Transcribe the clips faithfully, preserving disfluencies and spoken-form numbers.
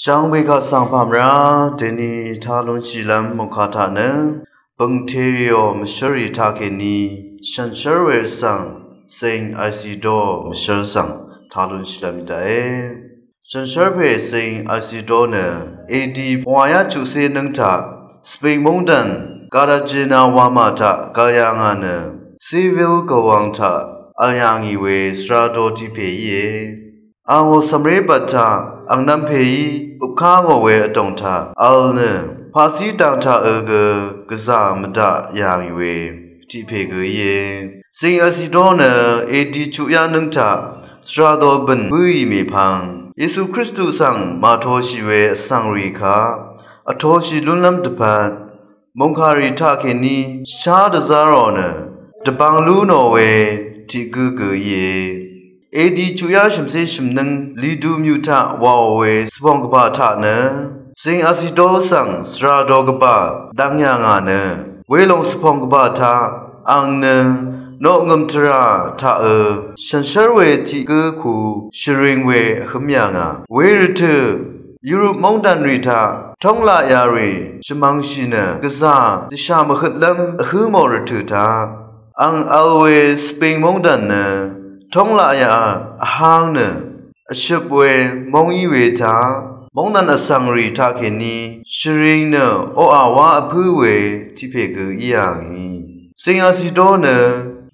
Shvngbe kaq svng pàmvrá deni talunshìlv́m mòngkà taq nø bø̀ngteriò mvshǿrì taqkèní shànshér we vsvng Saint Isidore mvshǿr svng talunshìlv́m í daqe. Shànshér pè Saint Isidore nø A D pvngwàyá chuqcé nǿng taq Spain móngdàn Cartagena wamà taq gv̀l yà ngà nø Seville gvwang taq v̀l yà ngì we svra do tiq pè íe. Angò cv̀mré bvt taq angnv̄m pèí upká ngò we vdòng taq v̀l nø paqcí dang taq ø gø gvzà mvdaq yà ngì we tiq pè gø íe. Saint Isidore nø A D chuqyá nǿng taq svra do bø̀n bǿì mèpvng Yesu Kristu svng màtoshì we vsvng rì kaq vtoshì lúnlv́m dvpvt mòngkàrì taqkèní shá dvzá rò nø dvbang lú nò we tiq gǿ gø íe. A D chuqyá shv̀mcé shv̀mnǿng Lidu myuq taq wàò we svpòng gvbà taq nø Saint Isidore svng svra do gvbà dvng yà ngà nø welòng svpòng gvbà taq ang nø noqngø̀m tvrà taq ø shànshér we tiq gǿ ku shvring we vhǿm yà ngà we rvtø̀ Europe móngdàn rì taq tóng laq yà rì shvmvngshì nø gvzà dvshà mvhøtlv́m vhǿ mò rvtø̀ taq ang vl we Spain móngdàn nø tóng laq yà vhang nø vshøp we móng í we taq móngdàn vsvng rì taqkèní shvring nø oqà wá vpǿ we tiq pè gø í yà ngì. Saint Isidore nø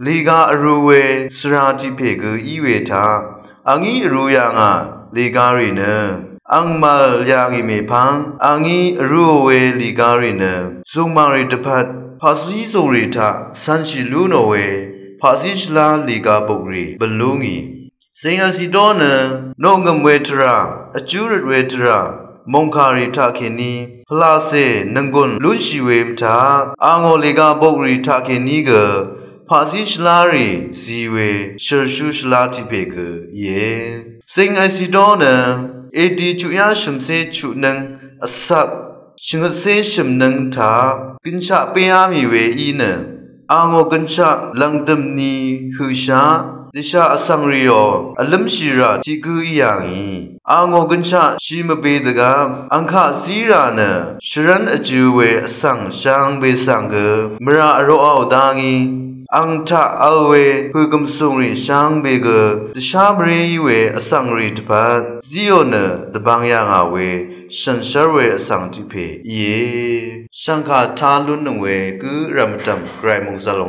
lìga vrū we svra tiq pè gø í we taq angí vrū yà ngà lìga rì nø ang màvl yà ngì mèpvng angí vrūò we lìga rì nø zùngmàng rì dvpvt paqzí zùng rì taq cv̄nshì lú nò we paqzí shvlá lìga buk rì bø̀n lú ngì. Saint Isidore nø noqngø̀m we tvrà vjú røt we tvrà mòngkàrì taqkèní pvlacè nònggùn lúnshì we mvtaq angò lìga buk rì taqkèní gø paqzí shvlá rì zi we shø̀rshú shvlá tiq pè gø íe. Saint Isidore nø A D chuqyá shv̀mcé chuqnǿng vsvk shvngøtcé shø̀mnǿng taq gønshaq péá mì we í nø angò gønshaq lv̀ngdø̀m ni høqshaq dvshà vsvng rìò vlǿmshì rà tiq gǿ í yà ngì. Angò gønshaq shì mvbe dvgvp ang kaq zí rà nø shvrv́n vjø̄ we vsvng shvngbe svng gø mvrà vroqaò dá ngí. Ang taq vl we høgø̀m sùng rì shvngbe gø dvshá mvré í we vsvng rì dvpvt zíò nø dvbang yà ngà we shànshér we vsvng tiq pè íe. Shv̀ngkà tá lúnnøng we gǿ rv̀m vdv̀m gvray mòngzv̀l lòng